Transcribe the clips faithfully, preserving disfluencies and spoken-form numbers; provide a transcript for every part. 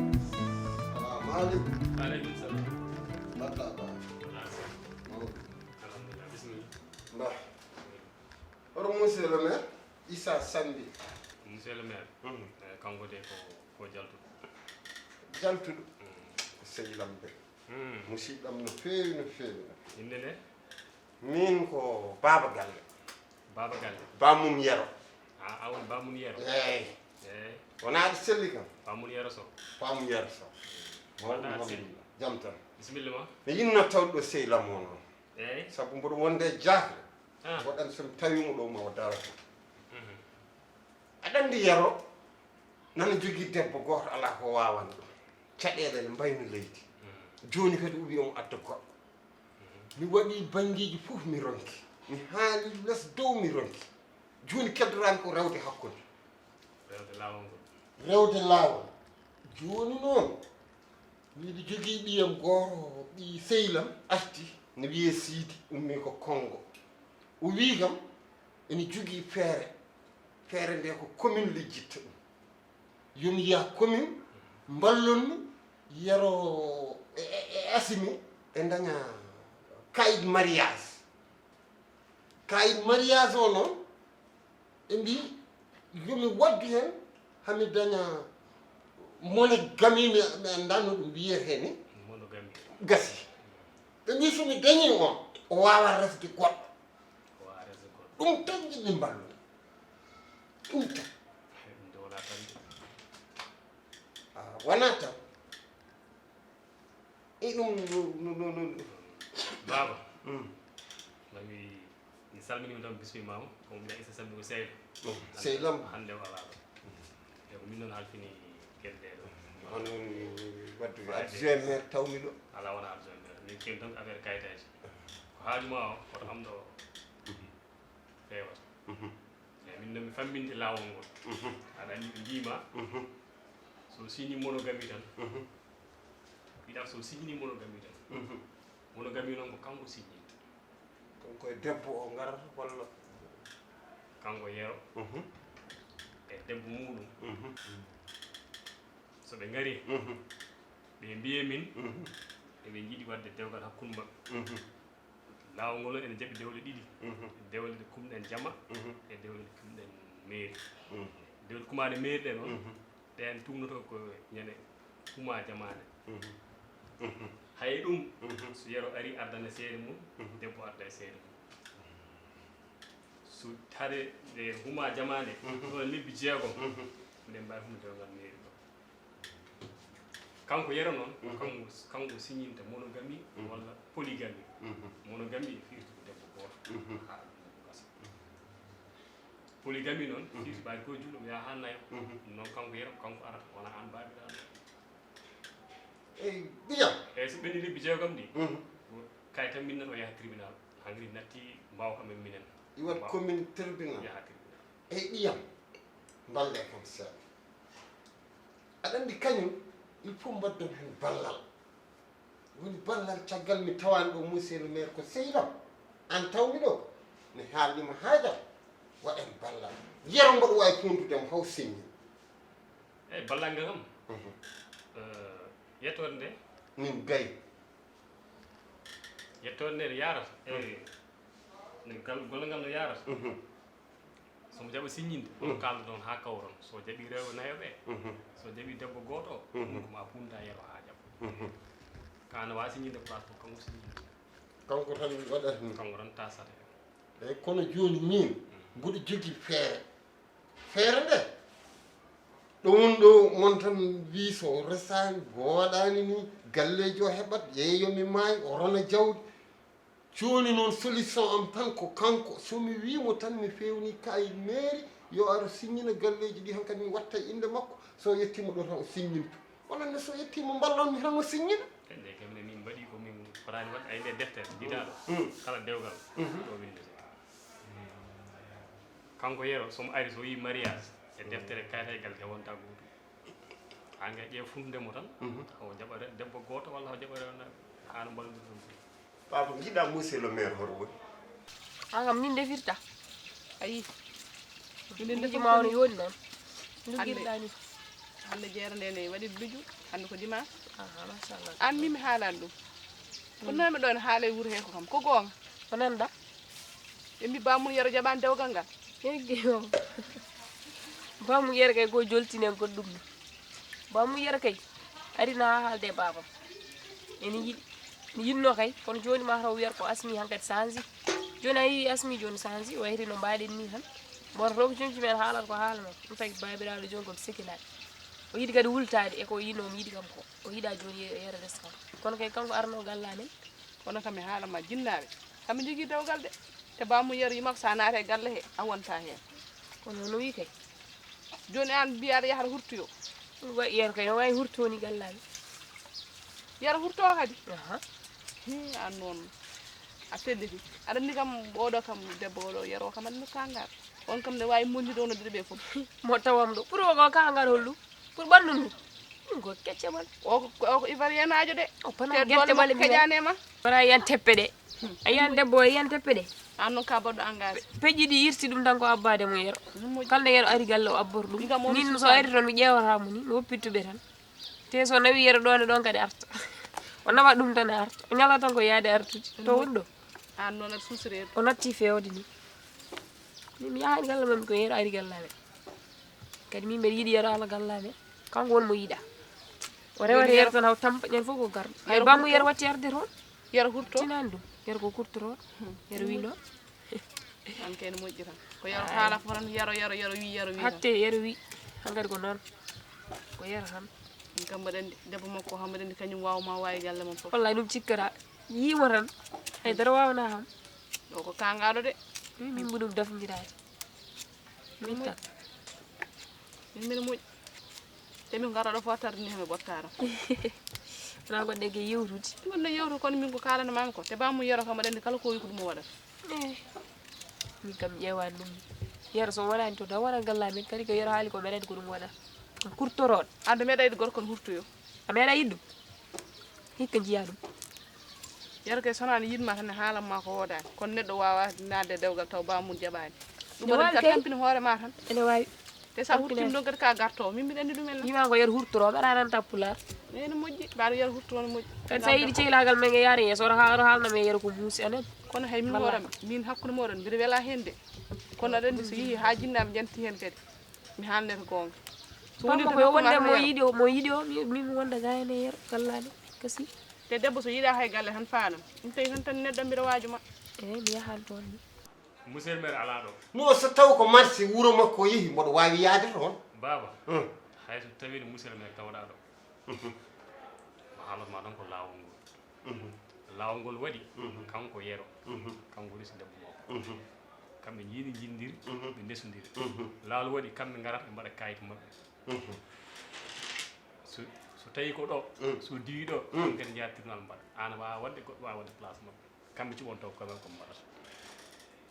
Salamu aleykum. Aleykum salam. Mbaɗɗa ba? Mawɗum. Alhamdulillah, bisimilla. Mba. Hoto monsieur le maire Issa Sambi. Monsieur le maire. Mhm. Eh, kanko de ko, ko jaltuɗo. Jaltuɗo? Mm. Ko sehil am de. Mm. Musidɗo am no feewi, no feewi, no feewi. Innde nde? Min ko Baba Galle. Baba Galle. Bamum Yero. A, a woni Bamum Yero? Eey. Eey. Wona aɗa selli kam? Bamum Yero Sow. Bamum Yero Sow. Mbaɗɗa aɗa selli? Alhamdulillah. Jam tan. Bisimilla ma. Mi yinno tawde ɗo sehil am o noon. Eey. Sabu mboɗo wonde e jaakle. Ah. Mboɗo anndi so mi tawii mo ɗo ma o daro toon. Mhm. Aɗa anndi Yero nana jogii debbo gooto alaa ko waawani ɗum. Caɗeele ne mbayni leydi. Mhm. Jooni kadi o wii omo adda goɗɗo. Mhm. Mi waɗi banngeeji fof mi ronki. Mi haali les dow mi ronki. Jooni keddoraami ko rewde hakkunde. Rewde laawol ngol. Rewde laawol. Jooni noon, miɗo jogii ɓiyam gooto, ɓii sehil am arti, ne wiyee Siidi, ummii ko Konngo. O wii kam, ene jogii feere. Feere nde ko commune lijjitta ɗum. Yo mi yaha commune, mballon mi, Yero e, e, e Asimi, ɓe ndaña kayit mariage. Kayit mariage o noon, ɓe mbi, yo mi waddu heen, haa mi daña monogami, mi, mi anndaa no ɗum wiyetee ni. Monogami. Gasi. Ɓe mbi, so mi dañii on, o waawaa resde goɗɗo. O waawaa resde goɗɗo. Ɗum tan njiɗmi mballude. Ɗum tan. Ɗum de wonaa tan de. Ah, wonaa tan. E ɗum no, no, no, no. Baaba. Mm. Mami, mi salminiima tan, bismimaama. Ko mi Issa Sambi ko sehil. Mm. Sehil am. Hannde o alaa ɗo. E ko min noon halfini geɗe ɗee ɗo. Hono woni waddude adjoint maire tawmi ɗo? Alaa, wonaa adjoint maire. Min keewi tan ko affaire kayitaaji. Ko haaju ma o, koto am ɗo feewata. Mhm. Eeyi, min noon mi famminta laawol ngol. Mhm. Aɗa anndi ɓe mbiima, mhm, so siñi monogami tan, mhm, mbiɗa so siñini monogami tan. Mhm. Monogami noon ko kanko siñinta. Kanko e debbo o ngarata walla? Kanko Yero, mhm, e debbo muuɗum. Mhm. So ɓe ngarii, mhm, ɓe mbiye min, mhm, eɓe njiɗi waɗde dewgal hakkunde maɓɓe. Mhm. Laawol ngol noon ene jaɓi dewle ɗiɗi. Mhm. Dewle ɗe kumɗen jama, mhm, e dewle ɗe kumɗen meeri. Mhm. Dewle kumaaɗe meeri ɗe noon, mhm, ɗeen tuugnoto ko ñande kuma jamaane. Mhm. Mhm. Hay ɗum, mhm, so Yero arii, addana seede mum, mhm, debbo adda e seede mum. So hade nde huma jamaane, mhm, ɗo e lebbi jeegom, mhm, mbiɗen mbaawi humde dewgal meeri ɗo. Kanko Yero noon, mhm, kanko, kanko siñinta monogami, mhm, walla polygami. Mhm. Monogami e firti ko debbo gooto, mhm, haa ɗum gasa. Polygami noon, mhm, firti ɓaade ko juulo, mi yaha haa nayo. Mhm. Ɗum noon kanko Yero, kanko arata, wona aan baabiraaɗo. Eyi, ɓiyam. Eyi, so ɓenni lebbi jeegom ɗi, mhm, kay tan min noon o yaha tribunal. Hangri natti mbaaw kam en minen. Iwat mbaaw commune tribunal. Yaha tribunal. Eyi, ɓiyam, mballe kam seeɗa. Aɗa anndi kañum, il faut mbaddon heen ballal. Woni ballal caggal mi tawaani ɗo, monsieur le maire, ko sehil am. Aan tawmi ɗo, mi haalnii ma haajam, waɗen ballal. Yero mboɗo waawi foondude mo haw seññi. Eyi, ballal ngal kam, mhm, eh, yettoode nde. Min gay. Yettoode nde no yaarata. Mhm. Eyi, nde gal-, golle ngal no yaarata. Mhm. Omo jaɓa siññinde, kono kaalda toon haa kawron. So jaɓii rewɓe nayo ɓe, so jaɓii debbo gooto o, ɗum ko ma punta yero haa jaɓa. Ka ana waawi siññinde place fof, kanko siññinde. Kanko tan waɗata ni. Kanko tan tasata. Eyi, kono jooni min, mboɗo jogii feere. Feere nde, ɗo woni ɗo mon tan wii so o resaani, o waɗaani ni, galleejo o heɓat, yeeyo mi maayi, o rona jawdi. Jooni noon solution am tan ko kanko. So mi wii mo tan mi feewni kayit mairie, yo ar o siññina galleeji ɗi, hankadi mi watta e innde makko. So yettiima ɗo tan o siññintu. Onon ne so yettiima mballon mi tan o siññina. Nde kam ne min mbaɗi ko min fotaani waɗde ay nde deftere, jidaɗo. Kala dewgal, ɗo windete. Kanko yero, so mo ari, so yii mariage, e deftere kayitaygal te wonta gootum. An kay ƴeew fundude mo tan, o jaɓa re-, debbo gooto walla o jaɓa rewna, haa no mballuɗon ɗum. Baaba, njiɗa monsieur le maire hoto woni? An kam min defirta. A yii? Minen miiji defirta ma on ni. Yooɗi noon. Hannde, nduggirɗa ni. Hannde jeere nde ne waɗi luju, hannde ko dimanche. Aha, machallah. An min mi haalani ɗum. Kono mi ɗo ne haala e wuro he ko kam. Ko goonga. Ko nanɗa? Ɓe mbi bamum yero jaɓani dewgal ngal. Egge o. Bamum yero kay ko joltinen goɗɗum ɗum. Bamum yero kay arina haa haalde e babam. Ene yiɗi. Mi yinno kay, kono jooni ma taw wiyata ko asmi hankadi sanji. Jooni a yii asmi jooni sanji, o wayri no mbaɗen ni tan. Mboɗo rogo jomji men haalata ko haala men. Ɗum tagi babiraɗo jooni ko sikilaaɗi. O yiɗi kadi wultaade e ko o yinno, mi yiɗi kam ko. O yiɗa jooni ye-, yero resta kam. Kono kay kanko arno galla men. Kono kam mi haala ma jinnaaɓe. Kam mi jogii dewgal de. Te bamum yero yima ko sa naata e galle he, a wonta heen. Kono no wi kay. Jooni an mbiya aɗa yahata hurtoyo. Wa-, yero kay no wawi hurto ni gallami. Yero hurto kadi? Aha. Hi, an noon. A felliti. Aɗa anndi kam oɗo kam debbo oɗo yero kam aɗa anndi kangal. On kam ne wawi monndi ɗo no dede ɓe fof. Mo tawam ɗo. Pour o ko kangal holɗum? Pour ɓanndu ndu. Ɗum ko kecce mon. O ko, o ko ivoirienaajo de. O pana te gerte doole bale makko keƴaane ma. Wona yan teppe ɗe. A yan debbo o yan teppe ɗe. An noon ka baɗɗo engagé. Peƴƴi ɗi irti ɗum tan ko abbaade mo yero. Ɗum moƴƴi. Kala nde yero ari galle o abbor ɗum. Ɗi kam o min so ari toon mi ƴeewata mo ni, mi woppittuɓe tan. Te so nawi yero ɗon e ɗon kadi arta. O nawa ɗum tan e arta. O ñala tan ko yaade artude. To wonɗo. An noon aɗa suusiri. O natti feewde ni. Min mi yahaani galle maɓɓe ko yero ari galle amen. Kadi min mbeɗa yiɗi yero ala galle amen. Kanko won mo yiɗa. O rewata yero tan haw tampa ñande fof ko garɗo. Hay bammu yero watti arde toon. Yero hurto. Tinani ɗum. Yero ko kurtoro. Yero wi noon. An kay no moƴƴi tan. Ko yero haala fof tan yero, yero, yero wi, yero wi tan. Hatte yero wi. Hankadi ko noon. Ko yero tan. Min kam mbaɗa anndi debbo makko kam mbaɗa anndi kañum waawa ma waawi galle mum fof. Wallahi ɗum cikkata. Yiimo tan. Hay dara waawana kam. O ko kangaɗo de. Min mbuɗum dafndiraade. Min tan. Min mbiɗa moƴƴi. Te min ngara ɗo fof tardini hami ɓottaaro. Wona goɗɗe ge yewtude. Gonno yewtu kono min ko kaalana mami ko. Te bamum yero kam aɗa anndi kala ko wi ko ɗum o waɗata. Eh. Min kam ƴeewani ɗum. Yero so wonani to taw wona galla min kadi ko yero haali ko mbeɗa anndi ko ɗum waɗata. Kurtoroɗo. Ando meɗa yiɗi gorko no hurtoyo. A meɗa yiɗi ɗum? Hikka njiya ɗum. Yero kay sonani yiɗma tan e haalan ma ko woodaani. Kono neɗɗo wawa naatde dewgal taw bamum jaɓaani. Ɗum waɗi ka tampini hoore ma tan. Ene wawi. Te sa hurtini ɗon kadi ka garto. Min mbiɗa anndi ɗum en. Yima ko yero hurtoro, mbaɗa nan tappulaar. Ene moƴƴi, mbaɗo yero hurtoro no moƴƴi. Kadi sa yiɗi ceylaagal men e yaade yeeso, oto ha-, oto haalna men yero ko muusi anen. Kono hay min hoore am, min hakkunde moɗon, mbiɗa wela heen de. Kono aɗa anndi so yehi ha jinnaaɓe njanti heen kadi. Mi haalnete goonga. So woni ko wonde mo yiɗi o, mo yiɗi o, mi, mi wonda gayane yero, gallani, kasi. Te debbo so yiɗa hay galle tan faanam. Ɗum tawi tan tan neɗɗo mbiɗa waaju ma. Eyi, mi yahan toon ni. Monsieur le maire alaa ɗo. No, so taw ko marché wuro makko o yehi, mboɗo waawi yaade toon. Baaba, hay so tawino monsieur le maire tawɗaa ɗo, mi haalat ma tan ko laawol ngol. Laawol ngol waɗi, kanko yero, kanko resi debbo makko. Kamɓe njiini njindiri, ɓe ndesondiri. Laawol waɗi, kamɓe ngarata ɓe mbaɗa kayit maɓɓe. So, so tawi ko ɗo, so diwi ɗo, kamɓe kadi njaha tribunal mbaɗa. Aan a waawa waɗde, goɗɗo waawa waɗde place maɓɓe. Kamɓe cuɓon taw ko men ko mbaɗata.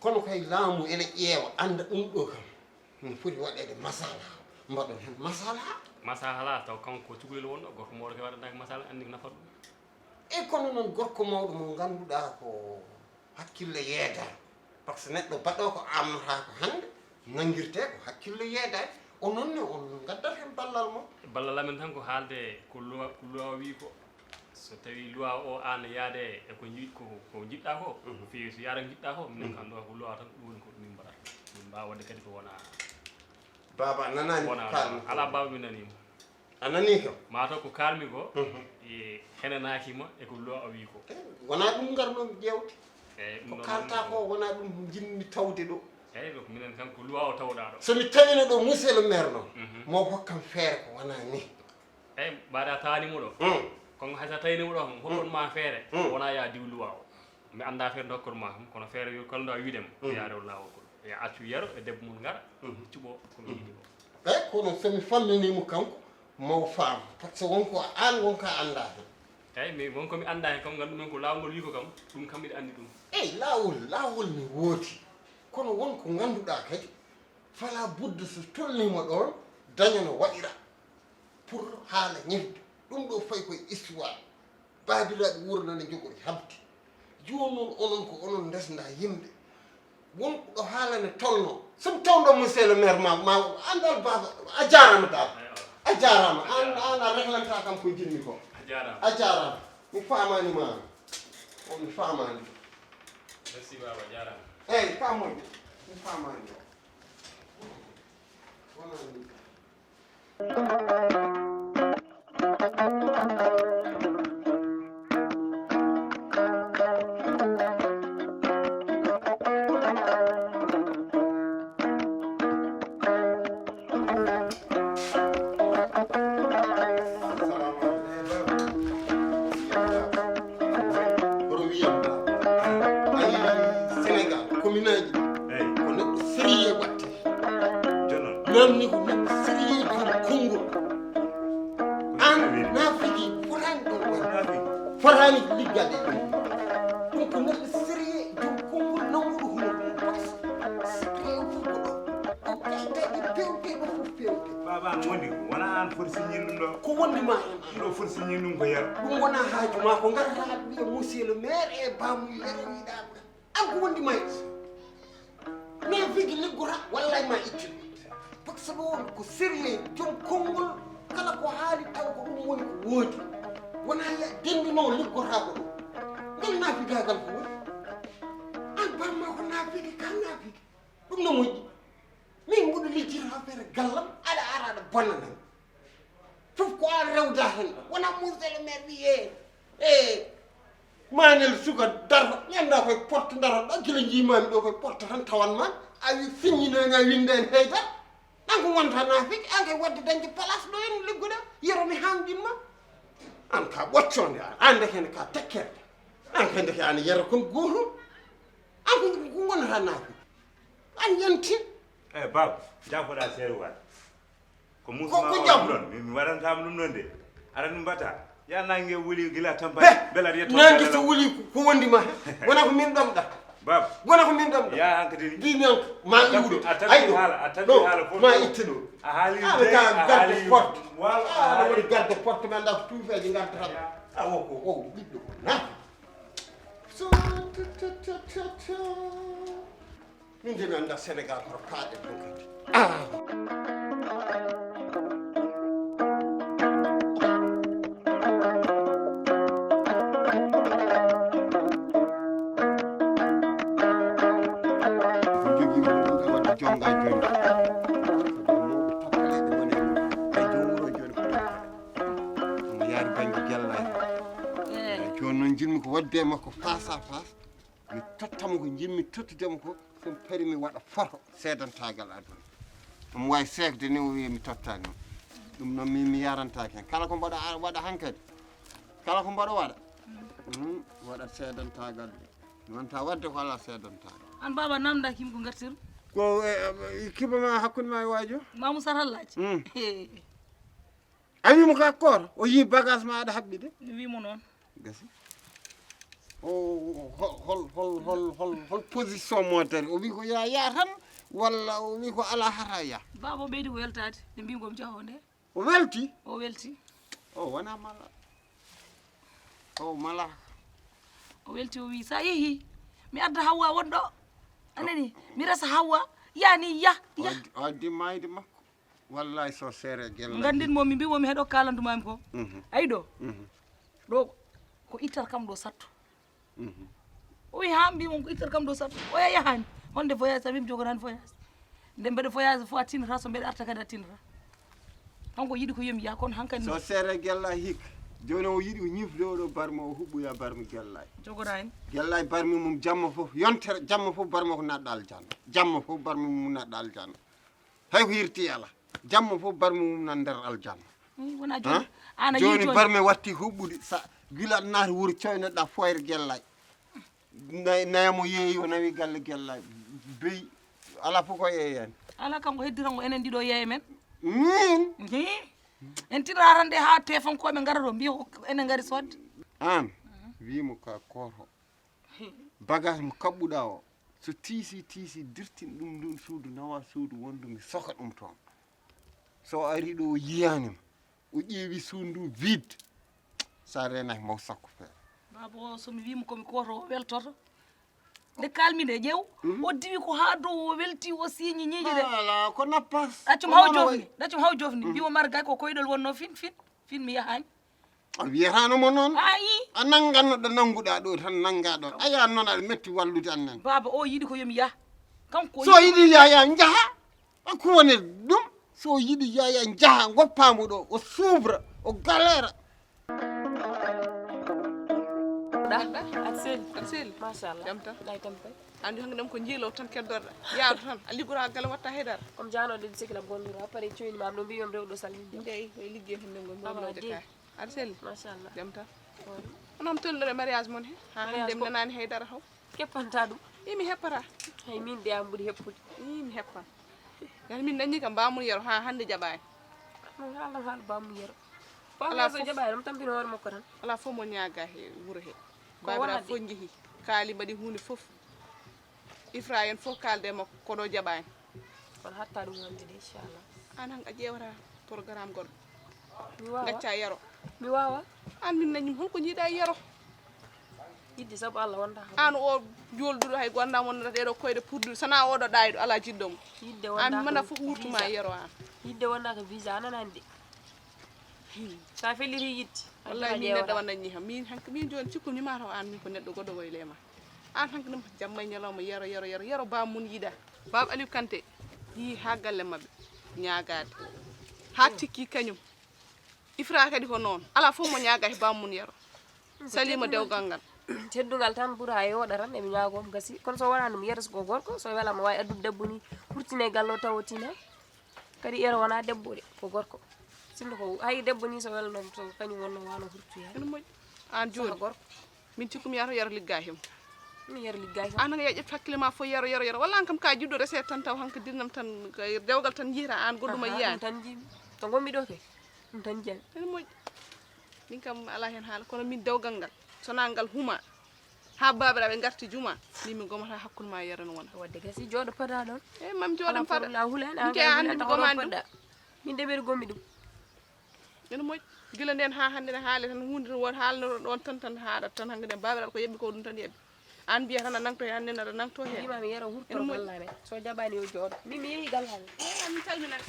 Kono kay laamu ene ƴeewa, annda ɗum ɗo kam. No foti waɗeede masala. Mbaɗon heen masala. Masala taw kanko ko cukalel wonɗo, gorko mawɗo kay waɗantaake masala, anndi ko nafata ɗum. E kono noon gorko mawɗo mo ngannduɗaa ko hakkille yeedaa. Par ce que neɗɗo baɗɗo ko amnata ko hannde, nanngirtee ko hakkille yeedaani. O noon ne on ngaddat heen ballal mon. Ballal amen tan ko haalde ko loi, ko loi wii ko. So tawii loi o aan yaade e ko nji-, ko, ko njiɗɗaa ko, feewi so yaada ko njiɗɗaa ko, minen ko anndu ko loi tan ɗum woni ko min mbaɗata. Min Ɓaawo waɗde kadi ko wona Baaba, a nanaani ko kaalmi ko? Alaa baaba, mi nanii mo. A nanii kam? Maa taw ko kaalmi ko, e henanaaki ma e ko luwa o wii ko. Wonaa ɗum ngarnoomi ƴeewde. Eeyi, ɗum ɗon Ko kaaltaa ko wonaa ɗum njiɗmi tawde ɗo. Eeyi, ɗo ko minen kam ko luwa o tawɗaa ɗo. So mi tawiino ɗo monsieur le maire noon, mo hokkam feere ko wonaa nii. Eeyi, mbaɗa taani mo ɗo. Kono hay so a tawino mo ɗo kam, hokkon ma feere, wonaa ya diw luwa o. Mi anndaa feere nde hokkon ma kam, kono feere yo kala nde a wiide mo, mi yaade o laawol ngol. Ya accu yero e debbo mum ngara, cuɓo ko mi yiɗi ko. Eeyi, kono so mi fammini mo kanko, mo faam. Par ce que won ko aan won ko a anndaa heen. Eeyi, mi won ko mi anndaa heen kam, nganndu men ko laawol ngol wii ko kam, ɗum kam miɗa anndi ɗum. Eeyi, laawol, laawol ne woodi. Kono won ko ngannduɗaa kadi, fala budda so tolniima ɗoon, daña no waɗira. Pour haala ñifde. Ɗum ɗo fayi koye histoire. Baabiraaɓe wuro nana njogori habde. Jooni noon onon ko onon ndesndaa yimɓe. Won ko ɗo haala ne tolnoo. So mi tawno monsieur le maire ma, ma anndal baaba, a jaaraama dal. A jaaraama. Aan, aan a reglanta kam ko njiɗmi ko. A jaaraama. Mi faamaani ma. On mi faamaani. Merci baaba, a jaaraama. Eeyi, ka moƴƴi. Mi faamaani. Wonaa nii. Kono wiyam ɗa, ayi, Sénégal, commune aji ɗi, ko neɗɗo sérieux watte. Namni ko neɗɗo sérieux, joom konngol. An naafiki fotaani ɗon wonde. Fotaani liggaade e ɗum. Ɗum ko neɗɗo sérieux, joom konngol, nanguɗo huno. Sérieux fof ko ɗo. O kayitaaji pewteeɗo fof pewte. Baaba, an wondi ko wona an foti signir ɗum ɗo. Ko wondi ma en. Ɗum ɗo foti signir ɗum ko yar. Ɗum wona haaju ma, ko ngarata ɓiya monsieur le maire e baamu yero wiɗa. An ko wondi ma en. Naafiki liggora, wallay ma ittin. Par ce que ɗo ko sérieux, joom konngol, kala ko haali taw ko ɗum woni ko woodi. Wona ya denndino liggota ko ɗo. Ngal naafigagal ko woni. An bamma ko naafiki, kan naafiki. Ɗum no moƴƴi. Min mboɗo lijjita affaire gallam, aɗa ara aɗa bonna nan. Fof ko an rewda hen. Wona monsieur le maire wiye. E manel suka darto, mi annda koye porte darto ɗo, gila jiimami ɗo koye porte tan tawan ma. A wi signino en, a winda en haydara. An ko wonta naafiki, an kay wadde dañde place ɗo en liggoɗa, yero mi hanɗinma. An ka ɓocconde an, an ndeke ne ka tekkerde. An kay ndeke an yero kon goto. An ko, ko wonata naafiki. An yanti. Eyi baaba, jaafoɗa seeɗa waay. Ko muus ma o ɗon, mi waɗantama ɗum ɗon de. Aɗa ɗum mbaɗta. Ya nange wuli gila tampa. Bela aɗa yetto. Nange so wuli ko wondi ma. Wona ko min ɗomɗa. Baaba. Wona ko min ɗomɗa. Ya hankadi ni. Mbi mi on ma iwɗo. A tawi haala, a tawi haala fof. Ma itte ɗo. A haali de, a haali. Waaw, a haali. Garde porte ma nda ko tuufeeje ngartata. Awo ko o ɓiɗɗo ko na. So. Min de mi annda Sénégal hoto paaɗe ɗon kadi. Ah. Ko jogii mo ɗum ɓe waɗa jonnga jonnga. Sabu mawɓe tappaleeɓe woni e mum. Hay joom wuro jooni ko tappale. Omo yaari bannge Gellaajo. Eeyi. Jooni noon njiɗmi ko waɗde e makko face à face. Mi totta mo ko njiɗmi tottude mo ko, so mi parii mi waɗa foto seedantaagal aduna. Omo waawi seekde ni o wiya mi tottaani mo. Ɗum noon min mi yarantaake heen. Kala ko mbaɗa waɗa hankadi. Kala ko mbaɗa waɗa. Waɗa seedantaagal de. Mi wonta waɗde ko alaa seedantaagal. Aan baaba namndaaki yim ko ngartir? Ko kiba ma hakkunde ma e waajo? Mamu Sar Hallaaji. A wii mo ka koor, o yii bagage ma aɗa haɓɓi de. Mi wii mo noon. Gasi. O hol hol hol hol hol position mo dari? O wii ko ya ya tan walla o wii ko ala hata ya? Baaba o ɓeydi ko weltaade nde mbii ngomi jaho nde. O welti? O welti. O wona mala. O mala. O welti o wii sa yehi mi adda Hawwa won ɗo. A nani? Mi resa Hawwa yani ya ya. O addi mayde makko. Wallaay so seere gella. Nganndin mo mi mbii mo mi heɗo kaalandu maami ko. Ayi ɗo. Ɗo ko ittat kam ɗo sattu. O wi haa mbii mo ko ittat kam ɗo sattu. Oya yahaani. Honde voyage tan mbii mi jogonaani voyage. Nde mbeɗa voyage fof a tinata, so mbeɗa arta kadi a tinata. Kanko yiɗi ko yomi yaa, kono hankadi so seere gella hik. Jooni o yiɗi ko ñifde oɗo barmo, o huɓɓoya barmo gella. Jogora en. Gella barmo mum jamma fof yontere, jamma fof barmo ko naɗɗo aljanna. Jamma fof barmo mum naɗɗo aljanna. Hay ko hirti ala. Jamma fof barmo mum nan nder aljanna. Wona jooni ana jooni barme watti huɓɓude sa gila naati wuro coynoɗa foyre gellay. Nay nayamo yeeyi o nawi galle gellay. Beyi ala fof ko yeeyani. Ala kanko heddirango enen ɗiɗo yeeya men. Min. En tinata tan de ha tefankoɓe ngara ɗo mbiya ko enen ngari sodde. An wimo ka koto. Bagage mo kaɓɓuɗa o so tiisi tiisi dirtin ɗum ndun suudu nawa suudu wondu mi soka ɗum toon. So o ari ɗo o yiyanima o ƴeewi suudu ndu vide. Sa renaki mbaw sakko feere. Baba o somi wimo komi koto o weltoto. Nde kalmi nde ƴeew o diwi ko ha dow o welti o siñi ñiiƴe ɗe. Ala ko nappas. Ɗaccum haw jofni ɗaccum haw jofni mbimo margay ko koyɗol wonno fin fin fin mi yahani. A wiyatano mo noon. A nannganno ɗo nannguɗaa ɗo tan nanngaa ɗon. Aya noon aɗa metti wallude an nan. Baaba o yiɗi ko yomi yah. Kanko so yiɗi yaya njaha. Ko woni ɗum? So yiɗi yaya njaha ngoppaamo ɗo o suubra o galera. Aɗa seli aɗa seli machallah jam tan ay tampay. Anndi hannde ɗam ko njiilow tan keddorɗa yaadu tan a liggora galle watta haydara. Comme janoɗe ɗi sikila bonndura pare coyni mam no mbiyomi rewɗo salminde. Ndey koye liggey hannde ngol mawloje ka. Aɗa selli machallah jam tan. Onon tolnore mariage mon he ha hannde mi nanani haydara haw. Keppanta ɗum. I mi heppata. Hay min de am ɓuri heppude. I mi heppan. Yan min nanni kam bamum yero ha hannde jaɓani. Ɗum haala haala bamum yero. Bamum yero so jaɓani ɗum tampino hoore makko tan. Ala fof mo ñaaga he wuro he. Babira fof jeehi kaali mbaɗi hunde fof. Ifra en fof kalde makko koɗo jaɓani. Kono hatta ɗum wonde de inchallah. An han a ƴeewata programme goɗɗo. Mi wawa gacca yero. Mi wawa. An min nañum holko jiiɗa yero. Yidde sabu allah wonda an o jolduɗo hay gonda wonda ɗeɗo koyɗe purduɗe sana oɗo ɗayɗo ala jiɗɗo mo. Yidde wonda an mana fof wurtuma yero an. Yidde wonda ko visa ananani de. Sa feliri yidde. Wallahi min neɗɗo wonda ñiha min hank min joni cikku mi mataw an min ko neɗɗo goɗɗo woyle ma. An hanki ɗum jamma e ñalawma yero yero yero yero baba mun yiɗa. Baba Aliou Kanté yii ha galle maɓɓe ñaagaade ha tikki kañum. Ifra kadi ko noon ala fof mo ñaaga e baba mun yero. Salima dewgal ngal. Teddungal tan ɓuri ha yooɗa tan eɓe ñaago mo gasi kono so wona ɗum yero ko gorko so welama wawi addude debbo ni hurtine gallo taw o tina. Kadi ero wona debbo de ko gorko. Sinno ko hay debbo ni so welno to kañum wonno wano hurtu hen. Ene moƴƴi. An joni gorko. Min cikkumi yato yero ligga himo. Mi yero ligga himo. An nga ƴeɓ hakkille ma fof yero yero yero walla an kam ka juɗɗo reset tan taw hanka dirnam tan dewgal tan jiyata an goɗɗum a yiyani. Tan jimi to gonmi ɗo ke ɗum tan jiyami. Ene moƴƴi. Min kam ala hen haala kono min dewgal ngal sona ngal huma. Ha babiraɓe garti juma min mi gomata hakkude ma yero no wona. Wadde gasi jooɗo pada ɗon. E mam jooɗam pada. Min ke an min gomani ɗum. Min de mbeɗa gommi ɗum. Ene moƴƴi gila nden ha hande ne haale tan hunde tan won haalnoro ɗon tan tan haaɗat tan hanke nden babiraɗo ko yeɓɓi ko ɗum tan yeɓɓi. An mbiya tan a nangto hen an nden aɗa nangto hen. Yima mi yero hurto walla men so jaɓani yo jooɗo min mi yehi gal hande. E an mi calminani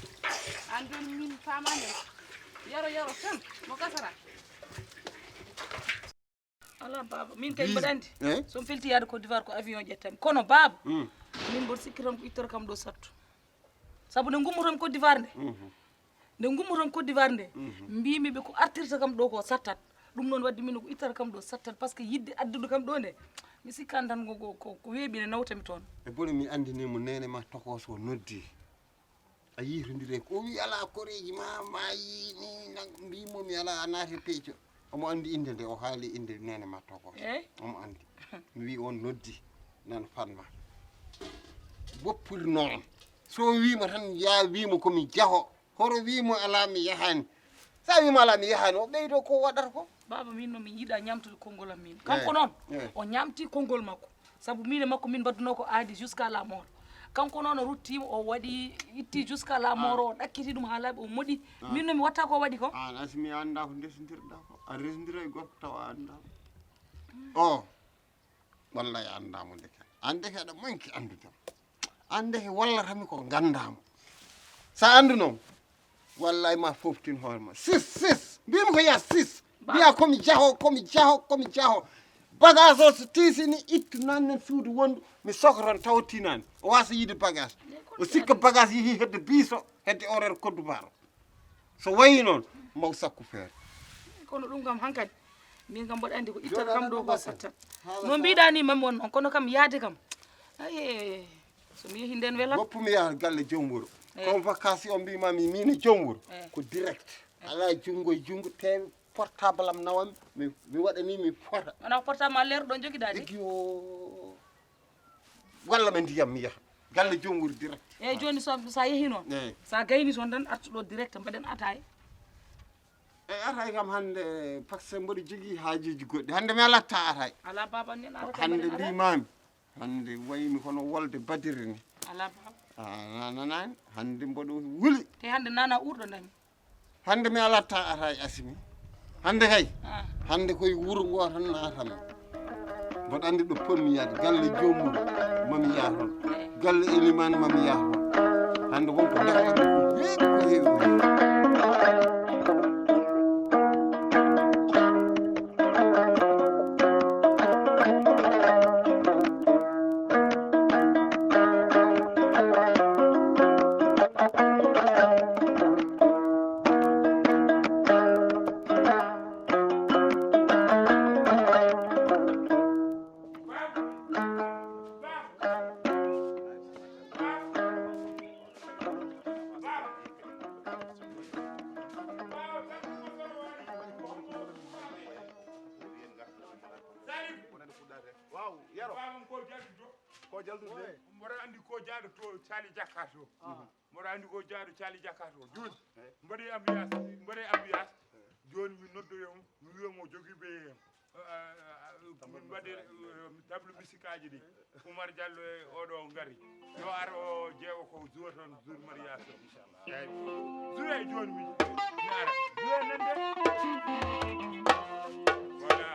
an joni min famani yero yero tan mo gasata. Ala baba min kay mboɗa andi somi felti yaade Côte d'Ivoire ko avion ƴettami kono baba min mboɗo sikki tan ko ittata kam ɗo sattu. Sabu nde gummotomi Côte d'Ivoire nde nde gummotomi Côte d'Ivoire nde mbimi ɓe ko artirta kam ɗo ko sattat. Ɗum noon wadde min ko ittata kam ɗo sattat par ce que yidde addude kam ɗo nde mi sikkani tan ko weeɓi ne nawtami toon. E bone mi andini mo nene ma tokos o noddi. A yiitondire ko o wi ala koreji ma ma yi ni mbimomi ala a naati peeco. Omo andi inde nde o haali inde nene ma toko. Omo andi mi wi on noddi nan fanma. Woppir noon so wima tan ya wimo komi jaho horo wimo ala mi yahani. Sa wima ala mi yahani o ɓeydo ko waɗata ko. Baba min no mi yiɗa ñamtude konngol am min kanko noon o ñamti konngol makko. Sabu min e makko min mbaɗduno ko aadi jusqu'à la mort. Kanko noon o ruttiima o waɗi itti jusqu'à la mort o ɗakkiti ɗum haa laaɓi o moɗi. Min no mi watta ko waɗi ko. An asi mi annda ko ndesondirɗa ko a resondira e gorko taw a annda. O wallay a annda mo ndeke an ndeke aɗa manki anndude mo. An ndeke wallatami ko ngannda mo. Sa annduno mo. Wallay ma foftin hoore ma sis sis mbimi ko ya sis. Mbiya komi jaho komi jaho komi jaho. Bagage o so tiisini, ittu nannen suudu wondu, mi sokran tawa tinaani. O waasa yiide bagage. O sikka bagage yehi hedde biiso, hedde horaire koddu baaro. So wayi noon, maw sakku feere. Kono ɗum kam hankadi, min kam mboɗo anndi ko ittata kam ɗo ko sattan. No mbiɗa ni mam won noon, kono kam yaade kam. Aye, so mi yehi nden welat. Woppu mi yaha galle joom wuro. Eh. Convocation mbimami min e joom wuro. Eh. Ko direct. Eh. Alaa junngo e junngo, te portable am nawam, mi, mi waɗa ni mi fota. Wona ko portable ma leer ɗo jogiɗa ni? Igi o walla ɓe ndiyam mi yaha. Galle joom wuro direct. Eyyi, joni so, sa yeehi noon, eyyi, sa gayni toon tan, artu ɗo direct, mbaɗen ataaya. Eyyi, ataaya kam hannde, par ce que mboɗo jogii haajuuji goɗɗi. Hannde mi alatta ataaya. Ala baba, nen arata. Hannde mbaɗen ataaya. Mbimami, hannde waymi kono wolde badiri ni. Ala baba. A, na-, nanani, hannde mboɗo wuli. Te hannde nana urɗo dami. Hannde mi alatta ataaya Asimi. Hannde kay. Ah. Hannde koye wuro ngo tan naatami. Mboɗo anndi ɗo ponmi yaade. Galle joom wuro, mami yaha toon. Galle elimaan, mami yaha toon. Hannde won ko ndakata ɗum ko heewi, ko heewi, ko heewi. Waaw, Yero. Ko jaldude. Ko jaldude. Mboɗo anndi ko jaaɗo to Caali Jakka to. Mboɗo anndi ko jaaɗo Caali Jakka to. Jooni, mbaɗi ambiance, mbaɗi ambiance. Jooni mi noddoyo mo, mi wiya mo jogii ɓe, eh, eh, min mbaɗi, eh, table musique aji ɗi. Oumar Diallo e oɗo ngari. Yo ar o jeewa ko jour toon, jour mariage o, inchallah. Eyyi. Jour e jooni mi, mi ara. Jour e nande. Voilà.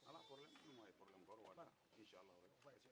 Alaa problème, ɗum hay problème gooto waɗa. Inchallahu rabbi.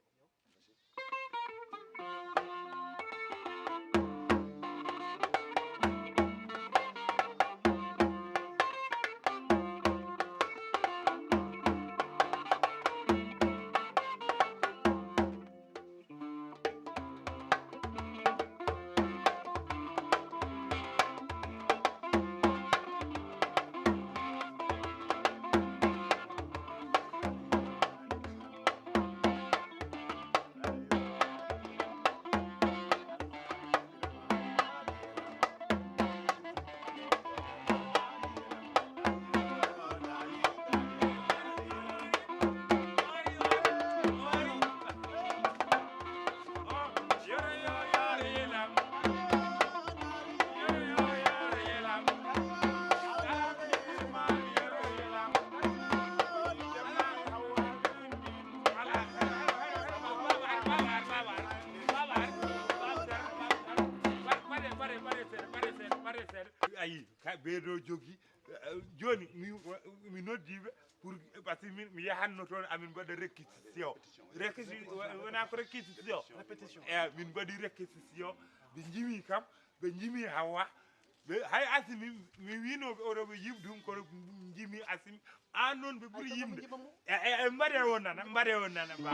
Ayi, ka ɓeeɗo jogi, eh, jooni mi, mi noddiiɓe pour, parce que min, mi yahanno toon, amin mbaɗa réquisition. Réquisition, wona ko réquisition? Répétition. Eyi, min mbaɗi réquisition. Ɓe njimi kam, ɓe njimi Hawa. Ɓe, hay Asimi, mi wiino ɓe oɗo ɓe yiɓ ɗum, kono njimi Asimi. Aan noon ɓe ɓuri yimde. E, e, e, mbaɗe o nana, mbaɗe o nana, ba.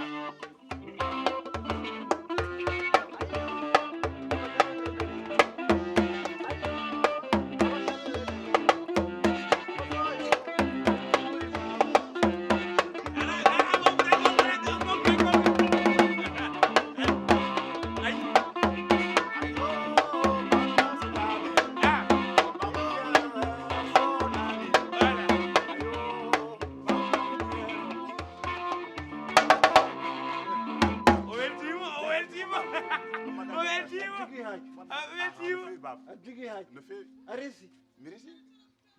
A jogii haaji. No feewi. A resi. Mi resi.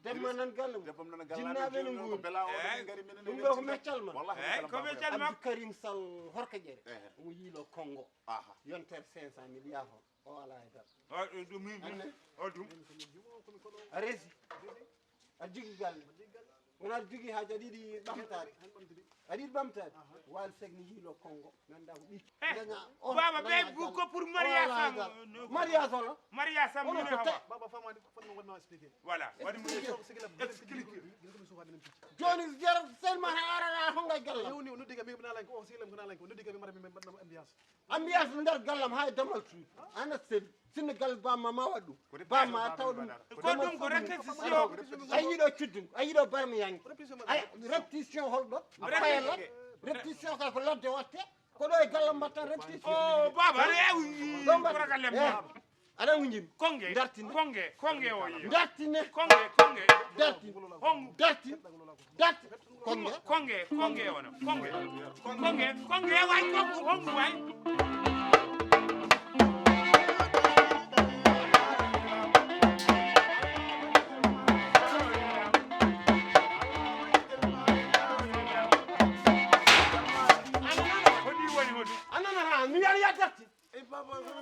Debbo nan galle mum. Debbo nan galle mum. Jinnaaɓe no nguuri. Bela o ngari minen. Ɗum ɗo ko meccal ma. Wallahi. Eyi, ko meccal ma. Abdou Karim Sall Horka Jere. Ehe. Omo yiilo Kongo. Aha. Yontere cinq cent mille yaafo. O alaa e dal. O ɗum min. Anne. O ɗum. A resi. A jogii galle. Wona aɗa jogii haaji, aɗa yiɗi ɓamtaade. Aɗa yiɗi ɓamtaade. Waali Seck ni yiilo Kongo. Nanda ko ɓiiki. Eh, baba, ɓe ko pour mariage am. Mariage o la. Mariage am. Baba famani fon no wonno expliquer. Voilà, waɗi mo expliquer. Jooni jara seulement ha arana honga galla. Yewni o noddi kam mi ko nalanko o silam ko nalanko o noddi kam mi mara mi mbaɗnamo ambiance. Ambiance nder gallam ha e damal suudu. Ana sel sinno gal bamma ma waɗ ɗum. Bamma taw ɗum. Ko ɗum ko répétition. A yiɗo cuddum, a yiɗo barmi yangi. Ay, répétition holɗo? Répétition. Répétition ka ko ladde watte. Ko ɗo e gallam mbatta répétition. Oh, baba, aɗa yawi. Ɗo mbatta. Aɗa wujin. Konge. Dartine. Konge, konge o yi. Dartine. Konge, konge. Dartine. Hongu. Dartine. Dartine. Konge. Konge, konge wona. Konge. Konge, konge way kongu hongu way. Hodi woni hodi. Anana ha mi yar ya dartine.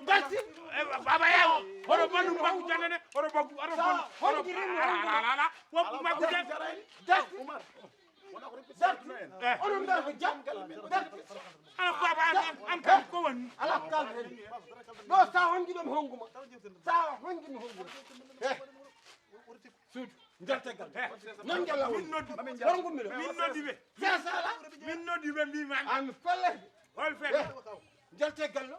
Darti. Eh, baba yawo. Hono manu mbagu janane. Hono mbagu, hono mbagu. Hono mbagu janane. Darti. Darti. Onon mbar ko jam. Darti. Ala baba an, an, an kam ko woni. Ala kal hen. No sa hongi ɗum honguma. Sa hongi mi honguma. Eh. Suudu. Njalta gal. Nan gal lawol. Min noddi. Hono ngummi ɗo. Min noddi ɓe. Sesa ala. Min noddi ɓe mbi man. An felle. Hol felle. Njalte gallo.